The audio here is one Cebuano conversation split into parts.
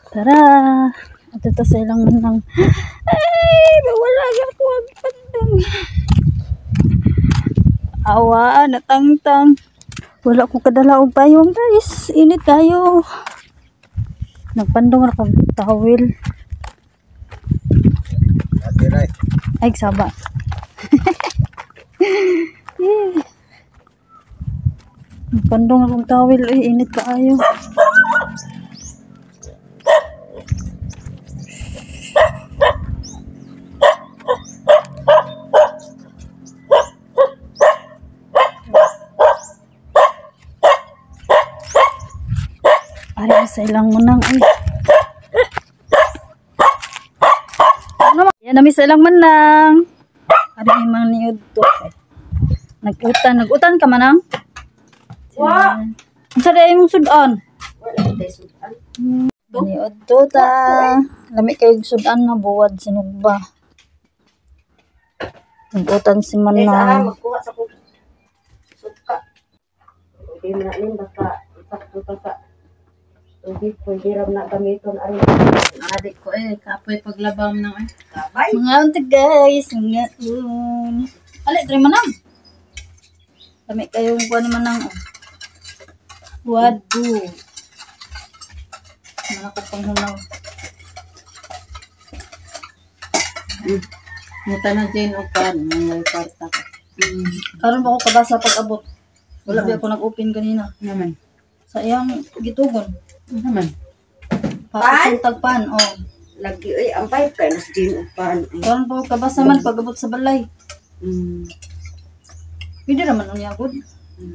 Tara! At ito sa ilang manang. Ay! Wala ako ang pandong. Awa, natangtang. Wala ko kadala og payong, guys. Init kayo. Nagpandong ra kog tawil. Ay, saba. Eh. Nagpandong akong tawil. Ay, init kaayo. Ay, sa ilang manang. Ay. Ano? Yan nami sa ilang manang. Ari mang niud to. Nag-utan, nag-utan ka manang? Wa. Unsa day imong sudan? Wala tay sudan. Niud to ta. Lami kay sudan na buwad sinugba. Nag-utan si Kay sa manang. magkuha sa kong suka. Hindi na nin basta sakto ta sa tubig pwede ram na gamiton ari. Adik ko eh, kapoy paglabam ng eh. Kabay. Mga unta guys, mga un. Ali, try manang. Lami kayo kuha ni manang. Oh. Wadu. Mana ko pang hunaw. Muta na Jane o pan, mga kwarta ko. Karon ba ako kabasa pag-abot? Wala ba ako nag-open kanina? Naman. Sa iyang gitugon. Naman. Pan? Tagpan, oh. Lagi oy ang pipe kay mas gin upan. Karon pa ako kabasa man pag-abot sa balay. Pwede raman unya gud.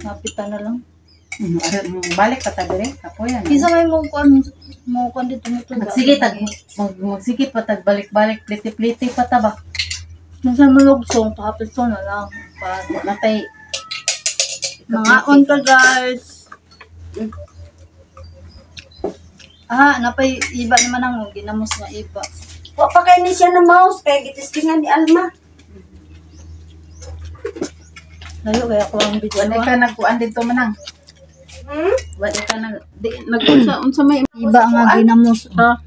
Napitan na lang. Balik pa ta dire, kapoy yan. Kinsa may mo kuan dito mo to. Magsige tag magsige pa tag balik-balik pliti-pliti pa ta ba. Kinsa mo lugsong pahapit na lang. Pa Natay mga on ka guys. Ah, napay iba naman ang ginamos nga iba. Wa pa kay ni siya na mouse kay gitistingan ni Alma. Layo kaya ako ang video. wala ka nagkuan dito manang. Hmm? Wala ka nag di, nag-unsa unsa may Iba nga ginamos. Ha?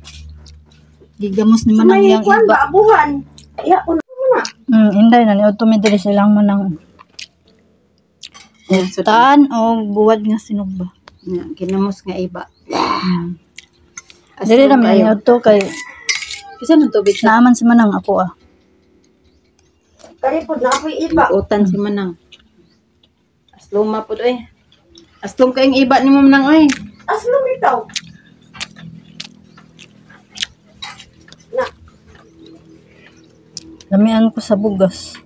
Gigamos ni manang May yang kuan iba. ba abuhan? Ya ko na. Inday na ni mi diri silang manang. Tan o buwad nga sinugba. Ginamos nga iba. Diri ra man ni to kay Kisa nang tubig sa naaman si manang ako ah. Kari pud na ako'y iba. utan si manang. Asluma pud oy. Aslum kayong iba ni mo manang oy. Aslom itaw. Na. Lamian ko sa bugas.